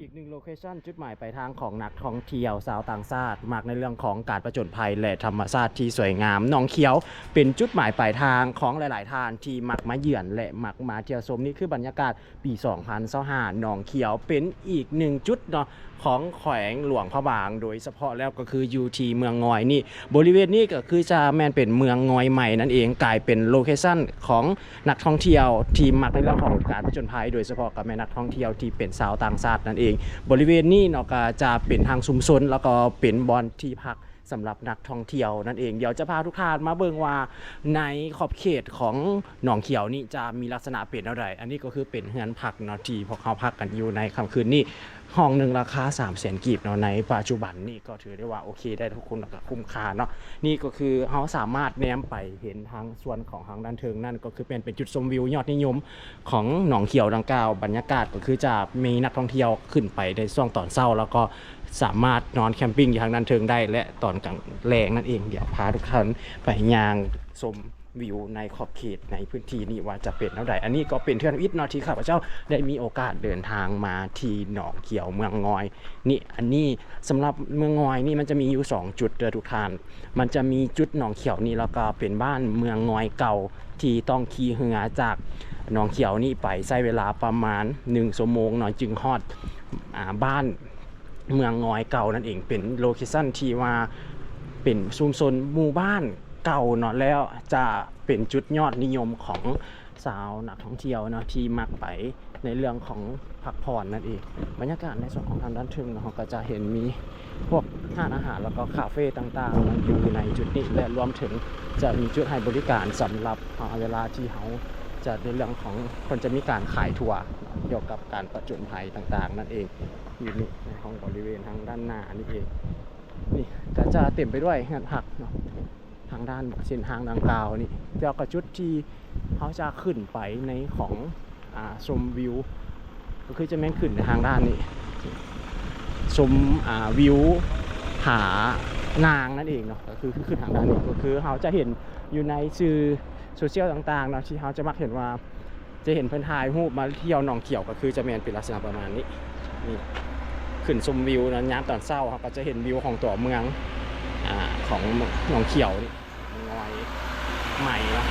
ອີກໜຶ່ງໂລເຄຊັນ ຈຸດໝາຍປາຍທາງຂອງນັກທ່ອງທ່ຽວຊາວຕ່າງຊາດ ມັກໃນເລື່ອງຂອງການປະຈົນໄພ ແລະ ທຳມະຊາດທີ່ສວຍງາມ. ໜອງຂຽວເປັນຈຸດໝາຍປາຍທາງຂອງຫຼາຍໆທ່ານທີ່ມັກມາເຢືອນ ແລະ ມັກມາທ່ຽວຊົມ. ນີ້ຄືບັນຍາກາດປີສອງພັນຊາວຫ້າ ໜອງຂຽວເປັນອີກໜຶ່ງຈຸດເນາະ ຂອງແຂວງຫຼວງພະບາງ ໂດຍສະເພາະແລ້ວກໍຄືຢູ່ທີ່ເມືອງງອຍນີ້. ບໍລິເວນນີ້ກໍຄືຈະແມ່ນເປັນເມືອງງອຍໃໝ່ນັ້ນເອງ ກາຍເປັນໂລເຄຊັນຂອງ ນັກທ່ອງທ່ຽວທີ່ມັກໃນເລື່ອງຂອງການຜະຈົນໄພ ໂດຍສະເພາະກໍແມ່ນນັກທ່ອງທ່ຽວທີ່ເປັນຊາວຕ່າງຊາດນັ້ນເອງ. ບໍລິເວນນີ້ເນາະ ກໍຈະເປັນທາງຊຸມຊົນ ແລ້ວກໍເປັນບ່ອນທີ່ພັກສຳລັບນັກທ່ອງທ່ຽວນັ້ນເອງ. ດຽວຈະພາທຸກທ່ານມາເບິ່ງວ່າໃນຂອບເຂດຂອງໜອງຂຽວນີ້ຈະມີລັກສະນະເປັນແນວໃດ. ອັນນີ້ກໍຄືເປັນເຮືອນພັກເນາະ ທີ່ພວກເຮົາພັກກັນຢູ່ໃນຄ່ຳຄືນນີ້. ຫ້ອງໜຶ່ງລາຄາສາມແສນກີບເນາະ ໃນປັດຈຸບັນນີ້ກໍຖືໄດ້ວ່າໂອເຄໄດ້ທຸກຄົນ ແລ້ວກໍຄຸ້ມຄ່າເນາະ. ນີ້ກໍຄືເຮົາສາມາດແນມໄປເຫັນທາງສ່ວນຂອງທາງດ້ານເທິງນັ້ນ ກໍຄືແມ່ນເປັນຈຸດຊົມວິວຍອດນິຍົມຂອງໜອງຂຽວດັ່ງກ່າວ. ບັນຍາກາດກໍຄືຈະມີນັກທ່ອງທ່ຽວຂຶ້ນໄປໃນຊ່ວງຕອນເຊົ້າ ແລ້ວກໍສາມາດນອນແຄມປິງຢູ່ທາງດ້ານເທິງໄດ້ ແລະ ຕອນກາງແລງນັ້ນເອງ. ດຽວພາທຸກທ່ານໄປຍ່າງຊົມ ວິວໃນຂອບເຂດໃນພື້ນທີ່ນີ້ວ່າຈະເປັນແນວໃດ. ອັນນີ້ກໍເປັນເທື່ອທຳອິດເນາະ ທີ່ຂ້າພະເຈົ້າໄດ້ມີໂອກາດເດີນທາງມາທີ່ໜອງຂຽວເມືອງງອຍນີ້. ອັນນີ້ສຳລັບເມືອງງອຍນີ້ ມັນຈະມີຢູ່ສອງຈຸດເດີທຸກທ່ານ. ມັນຈະມີຈຸດໜອງຂຽວນີ້ ແລ້ວກໍເປັນບ້ານເມືອງງອຍເກົ່າ ທີ່ຕ້ອງຂີ່ເຮືອຈາກໜອງຂຽວນີ້ໄປ ໃຊ້ເວລາປະມານໜຶ່ງຊົ່ວໂມງເນາະ ຈຶ່ງຮອດ ອ່າ ບ້ານ ເມືອງງອຍເກົ່ານັ້ນເອງ ເປັນໂລເຄຊັນທີ່ວ່າເປັນຊຸມຊົນໝູ່ບ້ານເກົ່າເນາະ ແລ້ວຈະເປັນຈຸດຍອດນິຍົມຂອງຊາວນັກທ່ອງທ່ຽວເນາະ ທີ່ມັກໄປໃນເລື່ອງຂອງພັກຜ່ອນນັ້ນເອງ. ບັນຍາກາດໃນສ່ວນຂອງທາງດ້ານເທິງເນາະ ເຮົາກໍຈະເຫັນມີພວກຮ້ານອາຫານ ແລ້ວກໍຄາເຟຕ່າງໆເນາະ ຢູ່ໃນຈຸດນີ້ ແລະ ລວມເຖິງຈະມີຈຸດໃຫ້ບໍລິການສຳລັບ ເວລາທີ່ເຮົາຈະໃນເລື່ອງຂອງ ເພິ່ນຈະມີການຂາຍທົວ ກ່ຽວກັບການປະຈົນໄພຕ່າງໆນັ້ນເອງ. ຢູ່ນີ້ໃນຫ້ອງບໍລິເວນທາງດ້ານໜ້ານີ້ເອງ ນີ້ກໍຈະເຕັມໄປດ້ວຍເຮືອນພັກເນາະ ທາງດ້ານເສັ້ນທາງດັ່ງກ່າວນີ້. ແລ້ວກໍຈຸດທີ່ເຮົາຈະຂຶ້ນໄປໃນຂອງ ອ່າ ຊົມວິວ ກໍຄືຈະແມ່ນຂຶ້ນໃນທາງດ້ານນີ້ ຊົມ ອ່າ ວິວຜານາງນັ້ນເອງເນາະ ກໍຄືຂຶ້ນທາງດ້ານນີ້ ກໍຄືເຮົາຈະເຫັນຢູ່ໃນສື່ໂຊຊຽວຕ່າງໆເນາະ ທີ່ເຮົາຈະມັກເຫັນວ່າ ຈະເຫັນເພິ່ນຖ່າຍຮູບມາທ່ຽວໜອງຂຽວ ກໍຄືຈະແມ່ນເປັນລັກສະນະປະມານນີ້. ນີ້ ຂຶ້ນຊົມວິວເນາະ ຍາມຕອນເຊົ້າເຮົາກໍຈະເຫັນວິວຂອງຕົວເມືອງ ອ່າ ຂອງໜອງຂຽວນີ້ ງອຍໃໝ່ເນາະ.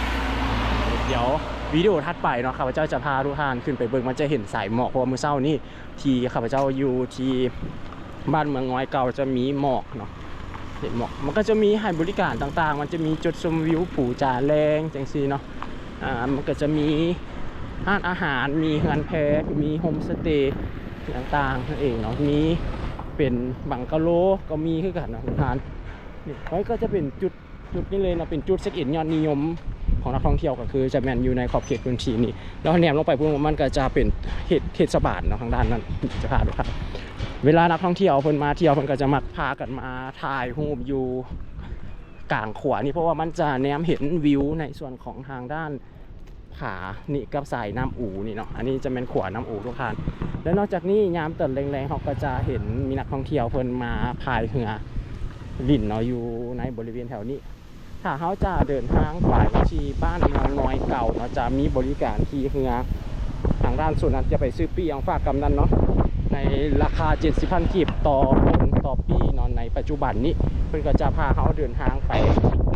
ດຽວວິດີໂອຖັດໄປເນາະ ຂ້າພະເຈົ້າຈະພາທຸກທ່ານຂຶ້ນໄປເບິ່ງ ມັນຈະເຫັນສາຍໝອກ ເພາະວ່າມື້ເຊົ້ານີ້ທີ່ຂ້າພະເຈົ້າຢູ່ທີ່ ບ້ານເມືອງງອຍເກົ່າຈະມີໝອກເນາະ ເຫັນໝອກ ມັນກໍຈະມີໃຫ້ບໍລິການຕ່າງໆ ມັນຈະມີຈຸດຊົມວິວພູຈາແລງຈັ່ງຊີ້ເນາະ. ອ່າ ມັນກໍຈະມີຮ້ານອາຫານ ມີເຮືອນແພ ມີໂຮມສະເຕຕ່າງໆນັ້ນເອງເນາະ ມີເປັນບັງກະໂລກໍມີຄືກັນເນາະ ທ່ານ. ນີ້ ມັນກໍຈະເປັນຈຸດ ຈຸດນີ້ເລີຍເນາະ ເປັນຈຸດເຊັກອິນຍອດນິຍົມຂອງນັກທ່ອງທ່ຽວ ກໍຄືຈະແມ່ນຢູ່ໃນຂອບເຂດພື້ນທີ່ນີ້ ແລ້ວແນມລົງໄປພຸ້ນ ມັນກໍຈະເປັນເຂດເທດສະບານເນາະ ທາງດ້ານນັ້ນ. ຈະພາທຸກທ່ານ ເວລານັກທ່ອງທ່ຽວເພິ່ນມາທ່ຽວ ເພິ່ນກໍຈະມັກພາກັນມາຖ່າຍຮູບຢູ່ກາງຂົວນີ້ ເພາະວ່າມັນຈະແນມເຫັນວິວໃນສ່ວນຂອງທາງດ້ານ ຜານີ້ກັບສາຍນ້ຳອູນີ້ເນາະ ອັນນີ້ຈະແມ່ນຂົວນ້ຳອູທຸກທ່ານ. ແລະ ນອກຈາກນີ້ ຍາມຕອນແລງໆ ເຮົາກໍຈະເຫັນມີນັກທ່ອງທ່ຽວເພິ່ນມາພາຍເຮືອຫຼິ້ນເນາະ ຢູ່ໃນບໍລິເວນແຖວນີ້. ຖ້າເຮົາຈະເດີນທາງໄປທີ່ບ້ານເມືອງງອຍເກົ່າເນາະ ຈະມີບໍລິການຂີ່ເຮືອ ທາງດ້ານໂຊນນັ້ນຈະໄປຊື້ປີ້ຂອງຝາກກຳນັນເນາະ ໃນລາຄາເຈັດສິບພັນກີບຕໍ່ຄົນຕໍ່ປີ້ເນາະ. ໃນປັດຈຸບັນນີ້ ເພິ່ນກໍຈະພາເຮົາເດີນທາງໄປ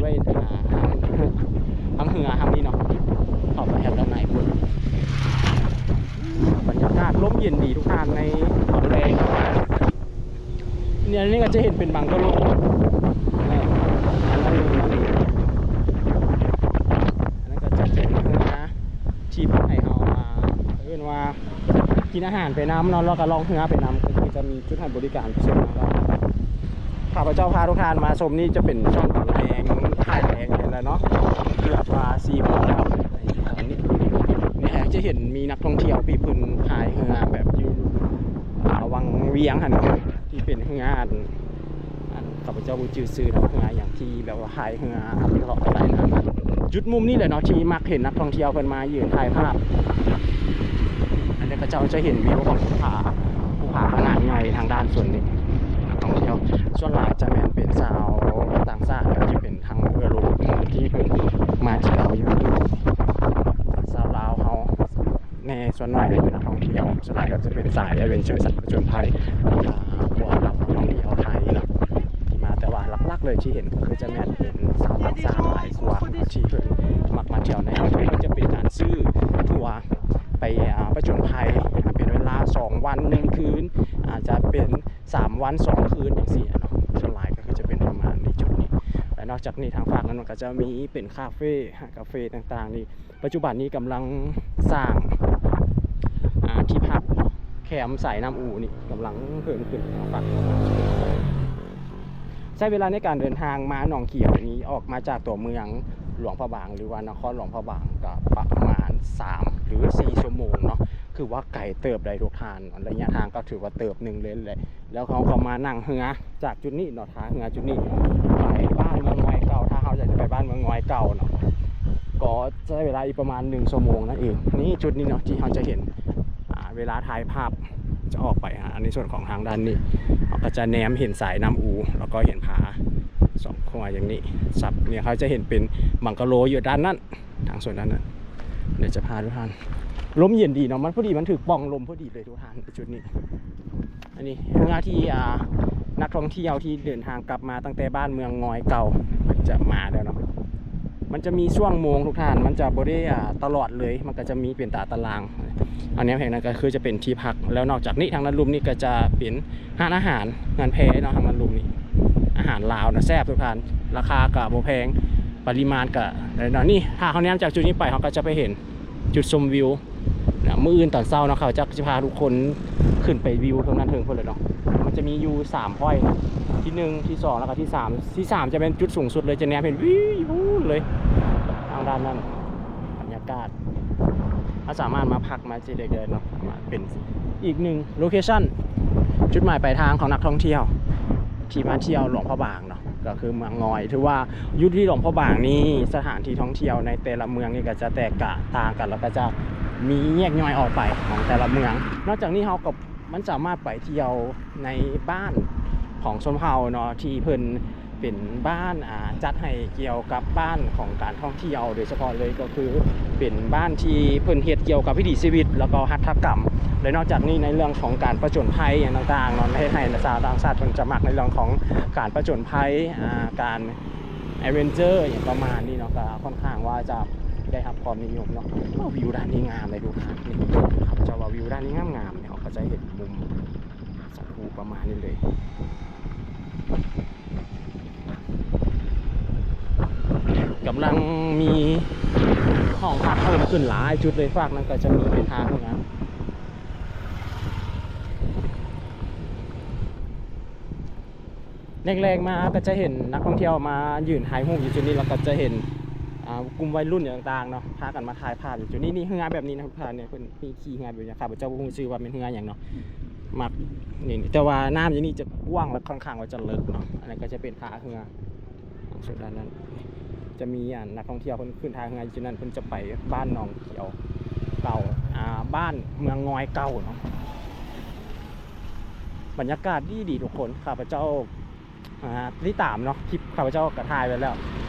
ດ້ວຍ ອ່າ ທາງເຮືອທາງນີ້ເນາະ ເຂົ້າໄປທາງດ້ານໃນພຸ້ນ. ບັນຍາກາດລົມເຢັນດີທຸກທ່ານ ໃນຕອນແລງ. ນີ້ ອັນນີ້ກໍຈະເຫັນເປັນບັງກະໂລ ເອີ ອັນນັ້ນ ອັນນັ້ນກໍຈະເປັນເຮືອທີ່ເພິ່ນໃຫ້ເຮົາ ອ່າ ເອີ້ນວ່າ ກິນອາຫານໄປນຳເນາະ ແລ້ວກໍລ່ອງເຮືອໄປນຳ ກໍຄືຈະມີຈຸດໃຫ້ບໍລິການເຊັ່ນນັ້ນ. ຂ້າພະເຈົ້າພາທຸກທ່ານມາຊົມນີ້ຈະເປັນຊ່ວງຕອນແລງ ທ້າຍແລງແລ້ວເນາະ ເກືອບວ່າສີ່ໂມງແລ້ວ. ນີ້ ນີ້ຈະເຫັນມີນັກທ່ອງທ່ຽວທີ່ເພິ່ນພາຍເຮືອແບບຢູ່ ອ່າ ວັງວຽງຫັ້ນເນາະ ທີ່ເປັນເຮືອ ອັນ ອັນ ຂ້າພະເຈົ້າບໍ່ຈື່ຊື່ເນາະ ເຮືອຫຍັງທີ່ແບບວ່າພາຍເຮືອເລາະໃຕ້ນ້ຳ. ຈຸດມຸມນີ້ແຫຼະເນາະ ທີ່ມັກເຫັນນັກທ່ອງທ່ຽວເພິ່ນມາຢືນຖ່າຍພາບ. ອັນນີ້ເຂົາເຈົ້າຈະເຫັນວິວຂອງພູຜາ ພູຜາຂະໜາດໃຫຍ່ທາງດ້ານໂຊນນີ້. ນັກທ່ອງທ່ຽວສ່ວນຫຼາຍຈະແມ່ນເປັນຊາວຕ່າງຊາດ ທີ່ເປັນທາງເອີຣົບທີ່ເພິ່ນມາທ່ຽວຢູ່ນີ້. ຊາວລາວເຮົາແດ່ ສ່ວນໜ້ອຍເປັນນັກທ່ອງທ່ຽວ ສ່ວນຫຼາຍກໍຈະເປັນສາຍແອດເວັນເຊີ ສາຍຜະຈົນໄພ ອ່າ ພວກນັກທ່ອງທ່ຽວໄທເນາະ ທີ່ມາ ແຕ່ວ່າຫຼັກໆເລີຍທີ່ເຫັນກໍຄືຈະແມ່ນເປັນຊາວຕ່າງຊາດຫຼາຍກວ່າເນາະ ທີ່ເພິ່ນມັກມາທ່ຽວໃນ ເພິ່ນຈະເປັນການຊື້ທົວໄປ ອ່າ ຜະຈົນໄພ ເປັນເວລາສອງວັນໜຶ່ງຄືນ ອາດຈະເປັນສາມວັນສອງຄືນຈັ່ງຊີ້ເນາະ ສ່ວນຫຼາຍກໍຄືຈະເປັນປະມານໃນຈຸດນີ້ ແລະ ນອກຈາກນີ້ທາງຟາກນັ້ນມັນກໍຈະມີເປັນຄາເຟ ຮ້ານກາເຟຕ່າງໆນີ້ ປັດຈຸບັນນີ້ກຳລັງສ້າງ ອ່າ ທີ່ພັກແຄມສາຍນ້ຳອູນີ້ກຳລັງເພີ່ມຂຶ້ນເນາະ ໃຊ້ເວລາໃນການເດີນທາງມາໜອງຂຽວນີ້ ອອກມາຈາກຕົວເມືອງຫຼວງພະບາງ ຫຼືວ່ານະຄອນຫຼວງພະບາງ ກໍປະມານສາມຫຼືສີ່ຊົ່ວໂມງເນາະ ຄືວ່າໄກເຕີບໃດ໋ທຸກທ່ານ ໄລຍະທາງກໍຖືວ່າເຕີບໜຶ່ງເລີຍແຫຼະ ແລ້ວເຮົາກໍມານັ່ງເຮືອຈາກຈຸດນີ້ເນາະ ທ່າເຮືອຈຸດນີ້ໄປບ້ານເມືອງງອຍເກົ່າ ຖ້າເຮົາຢາກຈະໄປບ້ານເມືອງງອຍເກົ່າເນາະ ກໍໃຊ້ເວລາອີກປະມານໜຶ່ງຊົ່ວໂມງນັ້ນເອງ. ນີ້ຈຸດນີ້ເນາະ ທີ່ເຮົາຈະເຫັນ ອ່າ ເວລາຖ່າຍພາບຈະອອກໄປ ອ່າ ໃນສ່ວນຂອງທາງດ້ານນີ້ ເຮົາກໍຈະແນມເຫັນສາຍນ້ຳອູ ແລ້ວກໍເຫັນຜາສອງຂົວຢ່າງນີ້ ສັບນີ້ເຮົາຈະເຫັນເປັນບັງກະໂລຢູ່ດ້ານນັ້ນ ທາງໂຊນດ້ານນັ້ນ ດຽວຈະພາທຸກທ່ານ ລົມເຢັນດີເນາະ ມັນພໍດີ ມັນຖືກປ່ອງລົມພໍດີເລີຍທຸກທ່ານ ໃນຈຸດນີ້. ອັນນີ້ເຮືອທີ່ ອ່າ ນັກທ່ອງທ່ຽວທີ່ເດີນທາງກັບມາຕັ້ງແຕ່ບ້ານເມືອງງອຍເກົ່າ ເພິ່ນຈະມາແລ້ວເນາະ ມັນຈະມີຊ່ວງໂມງທຸກທ່ານ ມັນຈະບໍ່ໄດ້ ອ່າ ຕະຫຼອດເລີຍ ມັນກໍຈະມີເປັນຕາຕະລາງ ອັນແນວແຫ່ງນັ້ນກໍຄືຈະເປັນທີ່ພັກ ແລ້ວນອກຈາກນີ້ທາງດ້ານລຸ່ມນີ້ກໍຈະເປັນຮ້ານອາຫານເຮືອນແພເນາະ ທາງດ້ານລຸ່ມນີ້ ອາຫານລາວນະແຊບທຸກທ່ານ ລາຄາກໍບໍ່ແພງ ປະລິມານກໍໄດ້ເນາະ. ນີ້ຖ້າເຮົາແນມຈາກຈຸດນີ້ໄປ ເຮົາກໍຈະໄປເຫັນຈຸດຊົມວິວ ນະ ມື້ອື່ນຕອນເຊົ້າເນາະ ຂ້າພະເຈົ້າກໍຊິພາທຸກຄົນຂຶ້ນໄປວິວເທິງນັ້ນເທິງພຸ້ນແຫຼະເນາະ. ມັນຈະມີຢູ່ສາມພອຍເນາະ ທີໜຶ່ງ ທີສອງ ແລ້ວກໍທີສາມ. ທີສາມຈະແມ່ນຈຸດສູງສຸດເລີຍ ຈະແນມເຫັນວິວເລີຍ ທາງດ້ານນັ້ນ. ບັນຍາກາດ ເຮົາສາມາດມາພັກມາເຈເດັກໄດ້ເນາະ ມາເປັນອີກໜຶ່ງໂລເຄຊັນ ຈຸດໝາຍປາຍທາງຂອງນັກທ່ອງທ່ຽວທີ່ມາທ່ຽວຫຼວງພະບາງເນາະ. ກໍຄືເມືອງງອຍ ຖືວ່າຢູ່ທີ່ຫຼວງພະບາງນີ້ ສະຖານທີ່ທ່ອງທ່ຽວໃນແຕ່ລະເມືອງນີ້ກໍຈະແຕກຕ່າງກັນ ແລ້ວກໍຈະມີແຍກຍ່ອຍອອກໄປຂອງແຕ່ລະເມືອງ. ນອກຈາກນີ້ເຮົາກໍ ມັນສາມາດໄປທ່ຽວໃນບ້ານຂອງຊົນເຜົ່າເນາະ ທີ່ເພິ່ນເປັນບ້ານ ອ່າ ຈັດໃຫ້ກ່ຽວກັບບ້ານຂອງການທ່ອງທ່ຽວ ໂດຍສະເພາະເລີຍກໍຄືເປັນບ້ານທີ່ເພິ່ນເຮັດກ່ຽວກັບວິຖີຊີວິດ ແລ້ວກໍຫັດຖະກຳ. ແລະ ນອກຈາກນີ້ໃນເລື່ອງຂອງການປະຈົນໄພຫຍັງຕ່າງໆເນາະ ເຮັດໃຫ້ຊາວຕ່າງຊາດເພິ່ນຈະມັກໃນເລື່ອງຂອງການປະຈົນໄພ ອ່າ ການ ແອດເວັນເຈີ ຫຍັງປະມານນີ້ເນາະ ກໍຄ່ອນຂ້າງວ່າຈະໄດ້ຮັບຄວາມນິຍົມເນາະ. ໂອ້ ວິວດ້ານນີ້ງາມເລີຍທຸກທ່ານ. ນີ້ ເຈົ້າວ່າວິວດ້ານນີ້ງາມໆ ເຮົາກໍຈະເຫັນມຸມສັດຮູປະມານນີ້ເລີຍ. ກຳລັງມີຫ້ອງພັກເພີ່ມຂຶ້ນຫຼາຍຈຸດເລີຍ. ຟາກນັ້ນກໍຈະມີເປັນທ່າເຮືອ. ແລກໆມາກໍຈະເຫັນນັກທ່ອງທ່ຽວມາຢືນຖ່າຍຮູບຢູ່ຈຸດນີ້ ແລ້ວກໍຈະເຫັນ ອ່າ ກຸ່ມໄວລຸ້ນຫຍັງຕ່າງໆເນາະ ພາກັນມາຖ່າຍພາບຢູ່ຈຸດນີ້. ນີ້ເຮືອແບບນີ້ນະທຸກທ່ານ ນີ້ເພິ່ນມີຂີ່ເຮືອແບບນີ້ ຂ້າພະເຈົ້າບໍ່ຮູ້ຊື່ວ່າແມ່ນເຮືອຫຍັງເນາະ. ມັກນີ້ ແຕ່ວ່ານ້ຳຢູ່ນີ້ຈະກວ້າງ ແລະ ຄ່ອນຂ້າງວ່າຈະເລິກເນາະ. ອັນນັ້ນກໍຈະເປັນທ່າເຮືອ ສ່ວນດ້ານນັ້ນຈະມີ ອັນ ນັກທ່ອງທ່ຽວເພິ່ນຂຶ້ນທ່າເຮືອຢູ່ຈຸດນັ້ນ ເພິ່ນຈະໄປບ້ານໜອງຂຽວເກົ່າ ອ່າ ບ້ານເມືອງງອຍເກົ່າເນາະ. ບັນຍາກາດດີໆ ທຸກຄົນ ຂ້າພະເຈົ້າ ອ່າ ຕິດຕາມເນາະ ຄລິບຂ້າພະເຈົ້າກໍຖ່າຍໄວ້ແລ້ວ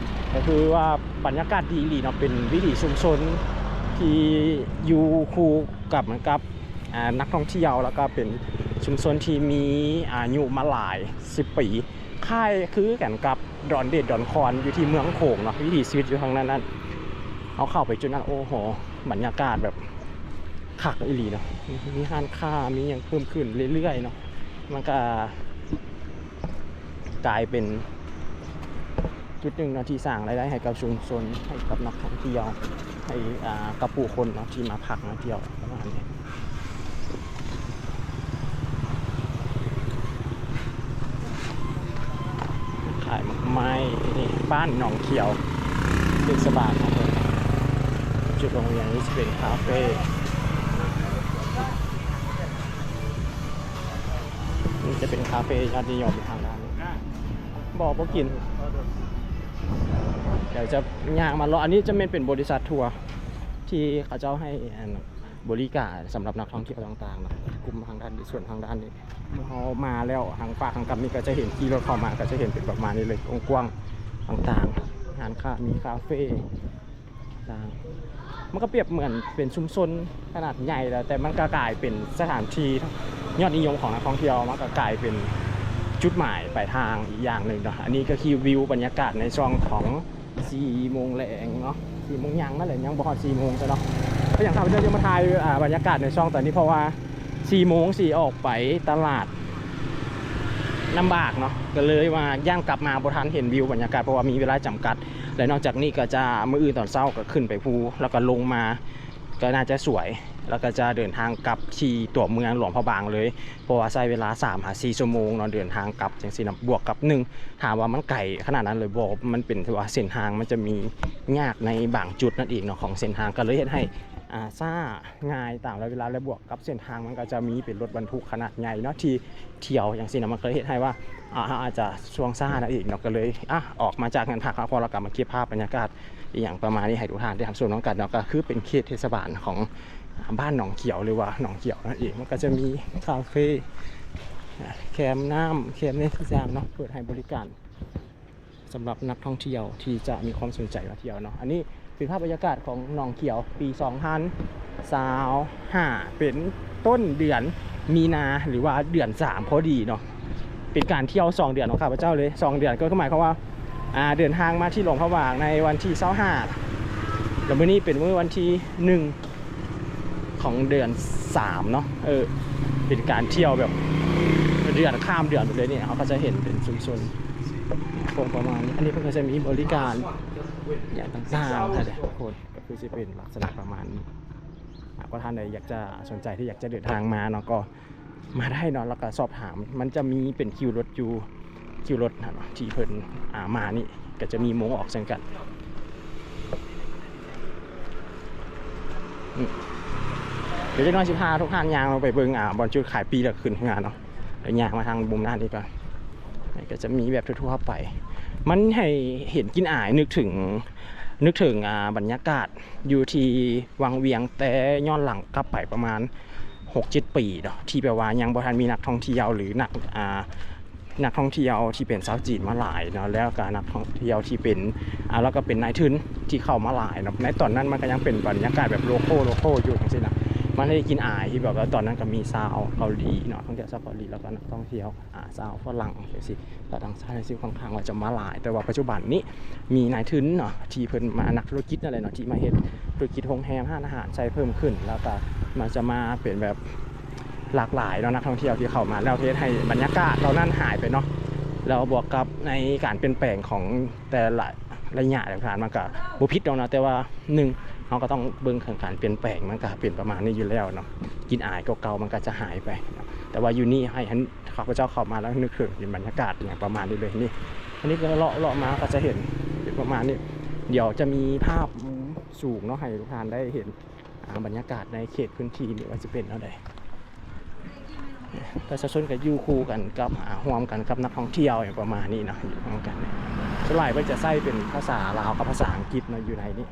ກໍຄືວ່າບັນຍາກາດດີອີ່ຫຼີເນາະ ເປັນວິຖີຊຸມຊົນທີ່ຢູ່ຄູ່ກັບ ກັບ ອ່າ ນັກທ່ອງທ່ຽວ ແລ້ວກໍເປັນຊຸມຊົນທີ່ມີອາຍຸມາຫຼາຍສິບປີ ຄ້າຍຄືກັນກັບດອນເດດດອນຄອນຢູ່ທີ່ເມືອງໂຂງເນາະ ວິຖີຊີວິດຢູ່ທາງນັ້ນນັ້ນ. ເຮົາເຂົ້າໄປຈຸດນັ້ນ ໂອ້ໂຫ ບັນຍາກາດແບບຄັກອີ່ຫຼີເນາະ ມີຮ້ານຄ້າ ມີຫຍັງເພີ່ມຂຶ້ນເລື້ອຍໆເນາະ. ມັນກະກາຍເປັນຈຸດໜຶ່ງເນາະ ທີ່ສ້າງລາຍໄດ້ໃຫ້ກັບຊຸມຊົນ ໃຫ້ກັບນັກທ່ອງທ່ຽວ ໃຫ້ ອ່າ ກັບຜູ້ຄົນເນາະ ທີ່ມາພັກມາທ່ຽວປະມານນີ້. ຂາຍໝາກໄມ້ ນີ້ ບ້ານໜອງຂຽວ ເທດສະບານເນາະ. ຈຸດລົງຮຽນນີ້ຈະເປັນຄາເຟ ນີ້ຈະເປັນຄາເຟຍອດນິຍົມທາງດ້ານນີ້. ບໍ່ ບໍ່ກິນ. ດຽວຈະຍ່າງມາເລາະ. ອັນນີ້ຈະແມ່ນເປັນບໍລິສັດທົວທີ່ເຂົາເຈົ້າໃຫ້ ອັນ ບໍລິການສຳລັບນັກທ່ອງທ່ຽວຕ່າງໆເນາະ ກຸ່ມທາງດ້ານນີ້ ສ່ວນທາງດ້ານນີ້ ເມື່ອເຮົາມາແລ້ວ ທາງຟາກທາງກັບນີ້ກໍຈະເຫັນ ຂີ່ລົດເຂົ້າມາກໍຈະເຫັນເປັນປະມານນີ້ເລີຍ ກວ້າງໆຕ່າງໆ ຮ້ານຄ້າ ມີຄາເຟ ຕ່າງ ມັນກໍປຽບເໝືອນເປັນຊຸມຊົນຂະໜາດໃຫຍ່ແລ້ວ ແຕ່ມັນກໍກາຍເປັນສະຖານທີ່ຍອດນິຍົມຂອງນັກທ່ອງທ່ຽວ ມັນກໍກາຍເປັນຈຸດໝາຍປາຍທາງອີກຢ່າງໜຶ່ງເນາະ. ອັນນີ້ກໍຄືວິວບັນຍາກາດໃນຊ່ວງຂອງສີ່ໂມງແລງເນາະ ສີ່ໂມງຫຍັງນັ້ນແຫຼະ ຍັງບໍ່ຮອດສີ່ໂມງຊະເນາະ. ກໍຢ່າງຂ້າພະເຈົ້າຈະມາຖ່າຍ ອ່າ ບັນຍາກາດໃນຊ່ວງຕອນນີ້ ເພາະວ່າສີ່ໂມງຊິອອກໄປຕະຫຼາດ ລຳບາກເນາະ ກໍເລີຍວ່າຢ້ານກັບມາບໍ່ທັນເຫັນວິວບັນຍາກາດ ເພາະວ່າມີເວລາຈຳກັດ ແລະ ນອກຈາກນີ້ກໍຈະ ມື້ອື່ນຕອນເຊົ້າກໍຂຶ້ນໄປພູ ແລ້ວກໍລົງມາ ກໍໜ້າຈະສວຍ ແລ້ວກໍຈະເດີນທາງກັບທີ່ຕົວເມືອງຫຼວງພະບາງເລີຍ ເພາະວ່າໃຊ້ເວລາສາມຫາສີ່ຊົ່ວໂມງເນາະ ເດີນທາງກັບຈັ່ງຊີ້ນະ. ບວກກັບໜຶ່ງ ຖາມວ່າມັນໄກຂະໜາດນັ້ນເລີຍບໍ່? ມັນເປັນ ຖືວ່າເສັ້ນທາງມັນຈະມີຍາກໃນບາງຈຸດນັ້ນເອງເນາະ ຂອງເສັ້ນທາງ ກໍເລີຍເຮັດໃຫ້ ອ່າ ຊ້າງ່າຍຕາມລະຍະເວລາ ແລະ ບວກກັບເສັ້ນທາງມັນກໍຈະມີເປັນລົດບັນທຸກຂະໜາດໃຫຍ່ເນາະ ທີ່ ທ່ຽວຈັ່ງຊີ້ນະ ມັນກໍເຮັດໃຫ້ວ່າ ອ່າ ເຮົາອາດຈະຊ່ວງຊ້ານັ້ນເອງເນາະ. ກໍເລີຍ ອ່ະ ອອກມາຈາກເຮືອນພັກ ເຮົາກໍ ແລ້ວກໍມາເກັບພາບບັນຍາກາດອີ່ຫຍັງປະມານນີ້ໃຫ້ທຸກທ່ານໄດ້ຮັບຊົມນຳກັນເນາະ. ກໍຄືເປັນເຂດເທດສະບານຂອງ ອ່າ ບ້ານໜອງຂຽວ ຫຼືວ່າໜອງຂຽວນັ້ນເອງ. ມັນກໍຈະມີຄາເຟ ແຄມນ້ຳ ແຄມນີ້ທຸກຢ່າງເນາະ ເປີດໃຫ້ບໍລິການ ສຳລັບນັກທ່ອງທ່ຽວທີ່ຈະມີຄວາມສົນໃຈມາທ່ຽວເນາະ. ອັນນີ້ເປັນພາບບັນຍາກາດຂອງໜອງຂຽວປີສອງພັນຊາວຫ້າ ເປັນຕົ້ນເດືອນມີນາ ຫຼືວ່າເດືອນສາມພໍດີເນາະ. ເປັນການທ່ຽວສອງເດືອນຂອງຂ້າພະເຈົ້າເລີຍ ສອງເດືອນ ກໍຄືໝາຍຄວາມວ່າ ອ່າ ເດີນທາງມາທີ່ຫຼວງພະບາງໃນວັນທີຊາວຫ້າ ແລ້ວມື້ນີ້ເປັນມື້ວັນທີໜຶ່ງ ຂອງເດືອນສາມເນາະ. ເອີ ເປັນການທ່ຽວແບບເດືອນຂ້າມເດືອນໄປເລີຍນີ້ ເຮົາກໍຈະເຫັນເປັນຊຸມຊົນໂຄງປະມານນີ້. ອັນນີ້ເພິ່ນກໍຈະມີບໍລິການຫຍັງຕ່າງໆ ທຸກຄົນ ກໍຄືຊິເປັນລັກສະນະປະມານນີ້. ອ່າ ກໍທ່ານໃດຢາກຈະສົນໃຈທີ່ຢາກຈະເດີນທາງມາເນາະ ກໍມາໄດ້ເນາະ ແລ້ວກໍສອບຖາມ ມັນຈະມີເປັນຄິວລົດຢູ່ ຄິວລົດຫັ້ນເນາະ ທີ່ເພິ່ນ ອ່າ ມານີ້ ກໍຈະມີໂມງອອກເຊັ່ນກັນ. ອືມ ດຽວຈັກໜ້ອຍຊິພາທຸກທ່ານຍ່າງລົງໄປເບິ່ງ ອ່າ ບ່ອນຈຸດຂາຍປີ້ ແລ້ວຂຶ້ນເຮືອເນາະ. ດຽວຍ່າງມາທາງມຸມດ້ານນີ້ກ່ອນ ກໍຈະມີແບບທົ່ວໆໄປ. ມັນໃຫ້ເຫັນກິ່ນອາຍ ນຶກເຖິງ ນຶກເຖິງ ອ່າ ບັນຍາກາດຢູ່ທີ່ວັງວຽງ ແຕ່ຍ້ອນຫຼັງກັບໄປປະມານຫົກເຈັດປີເນາະ ທີ່ແບບວ່າຍັງບໍ່ທັນມີນັກທ່ອງທ່ຽວ ຫຼື ນັກ ອ່າ ນັກທ່ອງທ່ຽວທີ່ເປັນຊາວຈີນມາຫຼາຍເນາະ ແລ້ວກໍນັກທ່ອງທ່ຽວທີ່ເປັນ ອ່າ ແລ້ວກໍເປັນນາຍທຶນທີ່ເຂົ້າມາຫຼາຍເນາະ. ໃນຕອນນັ້ນມັນກໍຍັງເປັນບັນຍາກາດແບບໂລໂກ້ ໂລໂກ້ຢູ່ຈັ່ງຊີ້ນະ. ມັນໄດ້ກິ່ນອາຍທີ່ແບບວ່າຕອນນັ້ນກໍມີຊາວເກົາຫຼີເນາະ ທ່ອງທ່ຽວຊາວເກົາຫຼີ ແລ້ວກໍນັກທ່ອງທ່ຽວ ອ່າ ຊາວຝຣັ່ງຈັ່ງຊີ້ ຊາວຕ່າງຊາດ ທີ່ຂ້ອນຂ້າງວ່າຈະມາຫຼາຍ. ແຕ່ວ່າປັດຈຸບັນນີ້ມີນາຍທຶນເນາະ ທີ່ເພິ່ນມາ ນັກທຸລະກິດນັ້ນແຫຼະເນາະ ທີ່ມາເຮັດທຸລະກິດໂຮງແຮມ ຮ້ານອາຫານ ໃສ່ເພີ່ມຂຶ້ນ ແລ້ວກໍມັນຈະມາເປັນແບບຫຼາກຫຼາຍເນາະ ນັກທ່ອງທ່ຽວທີ່ເຂົ້າມາ ແລ້ວເຮັດໃຫ້ບັນຍາກາດເຫຼົ່ານັ້ນຫາຍໄປເນາະ. ແລ້ວບວກກັບໃນການປ່ຽນແປງຂອງແຕ່ລະໄລຍະທີ່ຜ່ານມາ ມັນກໍບໍ່ຜິດດອກເນາະ ແຕ່ວ່າໜຶ່ງ ເຮົາກໍຕ້ອງເບິ່ງເຖິງການປ່ຽນແປງ ມັນກໍເປັນປະມານນີ້ຢູ່ແລ້ວເນາະ ກິ່ນອາຍເກົ່າໆມັນກໍຈະຫາຍໄປເນາະ. ແຕ່ວ່າຢູ່ນີ້ໃຫ້ ເຮົາເຈົ້າເຂົ້າມາແລ້ວນຶກເຖິງບັນຍາກາດຫຍັງປະມານນີ້ເລີຍ. ນີ້ ອັນນີ້ກໍເລາະ ເລາະມາກໍຈະເຫັນເປັນປະມານນີ້. ດຽວຈະມີພາບມຸມສູງເນາະ ໃຫ້ທຸກທ່ານໄດ້ເຫັນ ອ່າ ບັນຍາກາດໃນເຂດພື້ນທີ່ນີ້ວ່າຈະເປັນແນວໃດ. ປະຊາຊົນກໍຢູ່ຄູ່ກັນກັບ ອ່າ ຮ່ວມກັນກັບນັກທ່ອງທ່ຽວຫຍັງປະມານນີ້ເນາະ ຢູ່ຮ່ວມກັນ. ສ່ວນຫຼາຍເພິ່ນຈະໃຊ້ເປັນພາສາລາວກັບພາສາອັງກິດເນາະ ຢູ່ໃນນີ້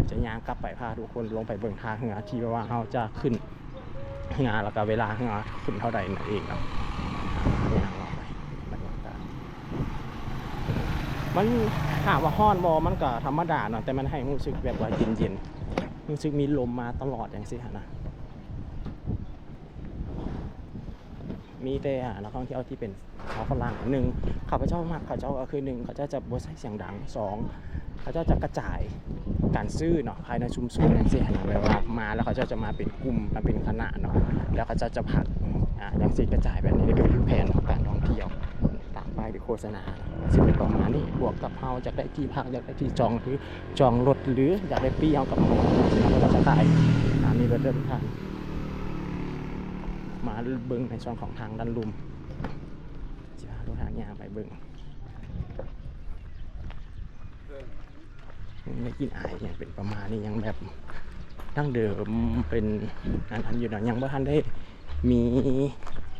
ຈະຍ່າງກັບໄປພາທຸກຄົນລົງໄປເບິ່ງທ່າເຮືອ ທີ່ແບບວ່າເຮົາຈະຂຶ້ນ ເຮືອ ແລ້ວກໍເວລາເຮືອຂຶ້ນເທົ່າໃດນັ້ນເອງເນາະ. ຍ່າງເລາະໄປ ບັນຍາກາດ ມັນ ຖາມວ່າຮ້ອນບໍ່? ມັນກໍທຳມະດາເນາະ ແຕ່ມັນໃຫ້ຮູ້ສຶກແບບວ່າເຢັນໆ ຮູ້ສຶກມີລົມມາຕະຫຼອດຈັ່ງຊີ້ຫັ້ນນະ. ມີແຕ່ ອ່າ ນັກທ່ອງທ່ຽວທີ່ເປັນ ຊາວຝຣັ່ງ. ໜຶ່ງ ຂ້າພະເຈົ້າມັກເຂົາເຈົ້າກໍຄື ໜຶ່ງ ເຂົາເຈົ້າຈະບໍ່ໃຊ້ສຽງດັງ, ສອງ ເຂົາເຈົ້າຈະກະຈາຍການຊື້ເນາະ ພາຍໃນຊຸມຊົນຈັ່ງຊີ້ນະ ແບບວ່າມາແລ້ວເຂົາເຈົ້າຈະມາເປັນກຸ່ມ ມາເປັນຄະນະເນາະ ແລ້ວເຂົາເຈົ້າຈະພັກ ອ່າ ຈັ່ງຊີ້ ກະຈາຍແບບນີ້ ເປັນແຜນຂອງການທ່ອງທ່ຽວ ຕາມປ້າຍ ຫຼື ໂຄສະນາ ຊິເປັນປະມານນີ້. ບວກກັບເຮົາຢາກໄດ້ທີ່ພັກ ຢາກໄດ້ທີ່ຈອງ ຫຼື ຈອງລົດ ຫຼື ຢາກໄດ້ປີ້ ເຮົາກໍມາ ເຮົາກໍຈະຂາຍ ອ່າ ມີລົດເດີນທາງ ມາເບິ່ງໃນສ່ວນຂອງທາງດ້ານລຸ່ມ ຊິພາທຸກທ່ານຍ່າງໄປເບິ່ງ ຍັງໄດ້ກິ່ນອາຍຫຍັງເປັນປະມານນີ້ ຍັງແບບດັ້ງເດີມເປັນອັນ ອັນຢູ່ເນາະ ຍັງບໍ່ທັນໄດ້ມີ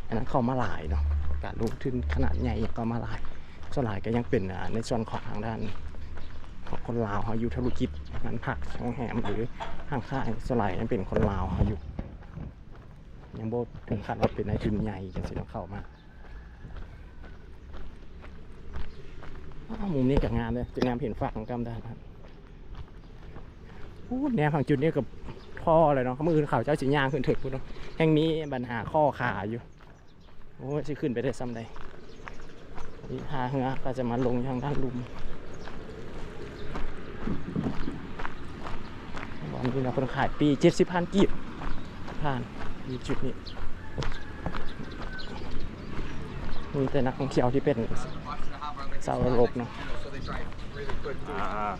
ອັນນັ້ນເຂົ້າມາຫຼາຍເນາະ ການລົງທຶນຂະໜາດໃຫຍ່ຍັງເຂົ້າມາຫຼາຍ. ສ່ວນຫຼາຍກໍຍັງເປັນ ອ່າ ໃນສ່ວນຂອງທາງດ້ານຂອງຄົນລາວເຮົາຢູ່ ທຸລະກິດ ຮ້ານພັກ ໂຮງແຮມ ຫຼື ຮ້ານຄ້າ ສ່ວນຫຼາຍຍັງເປັນຄົນລາວເຮົາຢູ່ ຍັງບໍ່ເຖິງຂັ້ນວ່າເປັນນາຍທຶນໃຫຍ່ຈັ່ງຊີ້ເນາະ ເຂົ້າມາ. ອ້າວ ມຸມນີ້ກໍງາມເດ້ ຈະງາມເຫັນຟາກຂອງກຳດານ. ແນມທາງຈຸດນີ້ກໍພໍແລ້ວເນາະ ມື້ອື່ນເຂົາເຈົ້າຊິຍ່າງຂຶ້ນເທິງພຸ້ນເນາະ ແຮ່ງມີບັນຫາຂໍ້ຂາຢູ່. ໂອ້ຍ ຊິຂຶ້ນໄປໄດ້ສ່ຳໃດ? ນີ້ທ່າເຮືອກໍຈະມາລົງຢູ່ທາງດ້ານລຸ່ມ. ບ່ອນນີ້ນະ ເພິ່ນຂາຍປີ້ເຈັດສິບພັນກີບ ຜ່ານຢູ່ຈຸດນີ້. ມີແຕ່ນັກທ່ອງທ່ຽວທີ່ເປັນຊາວເອີຣົບເນາະ. ອ່າ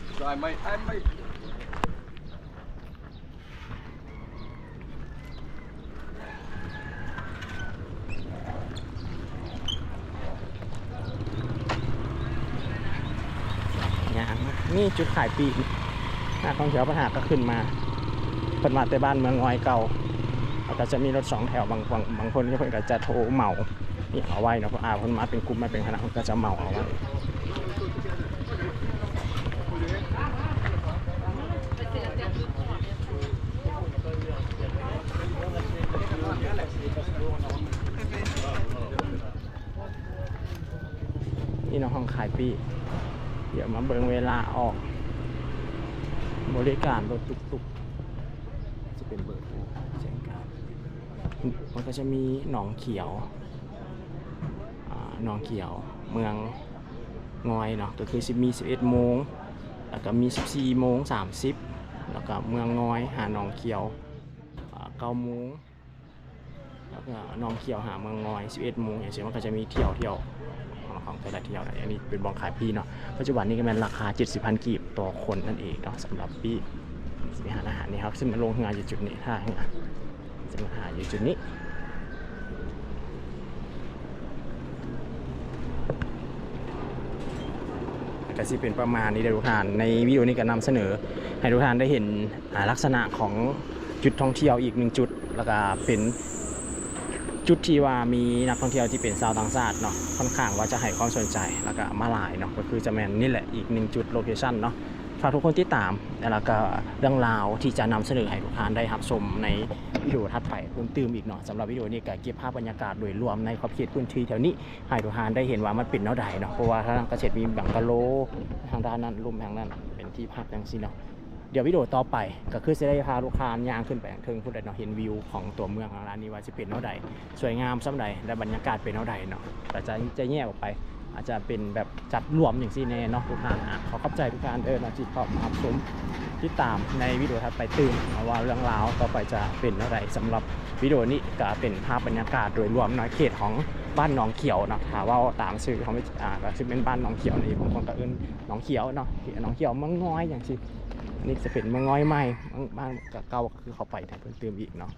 ຍ່າງມາ ມີຈຸດຂາຍປີ້ ນັກທ່ອງທ່ຽວເພິ່ນຫາກໍຂຶ້ນມາ ເພິ່ນມາແຕ່ບ້ານເມືອງງອຍເກົ່າ ແລ້ວກໍຈະມີລົດສອງແຖວ ບາງ ບາງ ບາງຄົນເພິ່ນກໍຈະໂທເໝົາ ນີ້ເອົາໄວ້ເນາະ ເພິ່ນ ອ່າ ເພິ່ນມາເປັນກຸ່ມມາເປັນຄະນະ ເພິ່ນກໍຈະເໝົາເອົາໄວ້. ນີ້ເນາະ ຫ້ອງຂາຍປີ້ ດຽວມາເບິ່ງເວລາອອກ ບໍລິການລົດຕຸກໆ ຈະເປັນເບີໂທແຈ້ງການ. ມັນກໍຈະມີໜອງຂຽວ ອ່າ ໜອງຂຽວເມືອງງອຍເນາະ ກໍຄືຊິມີສິບເອັດໂມງ ແລ້ວກໍມີສິບສີ່ໂມງສາມສິບ ແລ້ວກໍເມືອງງອຍຫາໜອງຂຽວ ອ່າ ເກົ້າໂມງ ແລ້ວກໍໜອງຂຽວຫາເມືອງງອຍສິບເອັດໂມງ ຈັ່ງຊີ້ ມັນກໍຈະມີທ່ຽວ ທ່ຽວຂອງແຕ່ລະທ່ຽວນະ. ອັນນີ້ເປັນບ່ອນຂາຍປີ້ເນາະ ປັດຈຸບັນນີ້ກໍແມ່ນລາຄາເຈັດສິບພັນກີບຕໍ່ຄົນນັ້ນເອງເນາະ ສຳລັບປີ້. ຊິໄປຮ້ານອາຫານນີ້ ເຮົາຊິມາລົງເຮືອຢູ່ຈຸດນີ້ ທ່າເຮືອ ຈະມາຫາຢູ່ຈຸດນີ້ ກໍຊິເປັນປະມານນີ້ເດີທຸກທ່ານ. ໃນວິດີໂອນີ້ກໍນຳສະເໜີໃຫ້ທຸກທ່ານໄດ້ເຫັນ ອ່າ ລັກສະນະຂອງຈຸດທ່ອງທ່ຽວອີກໜຶ່ງຈຸດ ແລ້ວກໍເປັນຈຸດທີ່ວ່າມີນັກທ່ອງທ່ຽວທີ່ເປັນຊາວຕ່າງຊາດເນາະ ຂ້ອນຂ້າງວ່າຈະໃຫ້ຄວາມສົນໃຈ ແລ້ວກໍມາຫຼາຍເນາະ ກໍຄືຈະແມ່ນນີ້ແຫຼະ ອີກໜຶ່ງຈຸດ ໂລເຄຊັນເນາະ. ຝາກທຸກຄົນຕິດຕາມ ແລ້ວກໍເລື່ອງລາວທີ່ຈະນຳສະເໜີໃຫ້ທຸກທ່ານໄດ້ຮັບຊົມໃນວິດີໂອຖັດໄປເພີ່ມຕື່ມອີກເນາະ. ສຳລັບວິດີໂອນີ້ກໍເກັບພາບບັນຍາກາດໂດຍລວມໃນຂອບເຂດພື້ນທີ່ແຖວນີ້ ໃຫ້ທຸກທ່ານໄດ້ເຫັນວ່າມັນເປັນແນວໃດເນາະ ເພາະວ່າທາງນັ້ນກໍຊິມີບັງກະໂລ ທາງດ້ານນັ້ນ ລຸ່ມທາງນັ້ນເປັນທີ່ພັກຈັ່ງຊີ້ເນາະ. ດຽວວິດີໂອຕໍ່ໄປກໍຄືຊິໄດ້ພາທຸກທ່ານຍ່າງຂຶ້ນໄປທາງເທິງພຸ້ນແຫຼະເນາະ ເຫັນວິວຂອງຕົວເມືອງທາງດ້ານນີ້ວ່າຊິເປັນແນວໃດ ສວຍງາມສ່ຳໃດ ແລະ ບັນຍາກາດເປັນແນວໃດເນາະ. ກໍຈະ ຈະແຍກອອກໄປ ອາດຈະເປັນແບບຈັດລວມຈັ່ງຊີ້ແດ່ເນາະທຸກທ່ານ. ອາ ຂໍຂອບໃຈທຸກທ່ານເດີເນາະ ທີ່ເຂົ້າມາຮັບຊົມ ຕິດຕາມໃນວິດີໂອຖັດໄປຕື່ມເນາະ ວ່າເລື່ອງລາວຕໍ່ໄປຈະເປັນແນວໃດ. ສຳລັບວິດີໂອນີ້ກໍເປັນພາບບັນຍາກາດໂດຍລວມເນາະ ເຂດຂອງບ້ານໜອງຂຽວເນາະ ຖ້າເວົ້າຕາມຊື່ຂອງ ອາ ກໍຊິເປັນບ້ານໜອງຂຽວນີ້ ບາງຄົນກໍເອີ້ນໜອງຂຽວເນາະ ໜອງຂຽວເມືອງງອຍຈັ່ງຊີ້. ອັນນີ້ຈະເປັນເມືອງງອຍໃໝ່ ບ້ານ ບ້ານເກົ່າກໍຄືເຂົ້າໄປເພີ່ມຕື່ມອີກເນາະ.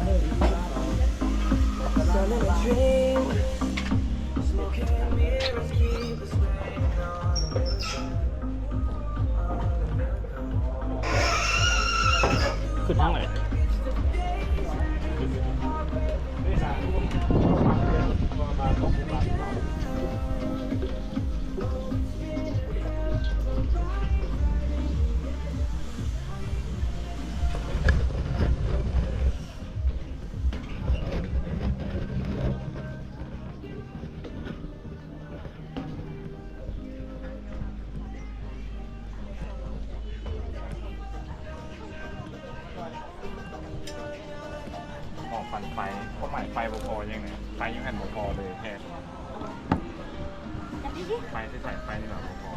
ຂຶ້ນທາງໃດ? ໝໍ່ປັ່ນໄຟ ຄວາມໝາຍໄຟບໍ່ພໍຫຍັງນະ ໄຟຢູ່ຫັ້ນບໍ່ພໍເລີຍແທ້ ໄຟທີ່ສາຍໄຟນີ້ລະບໍ່ພໍ.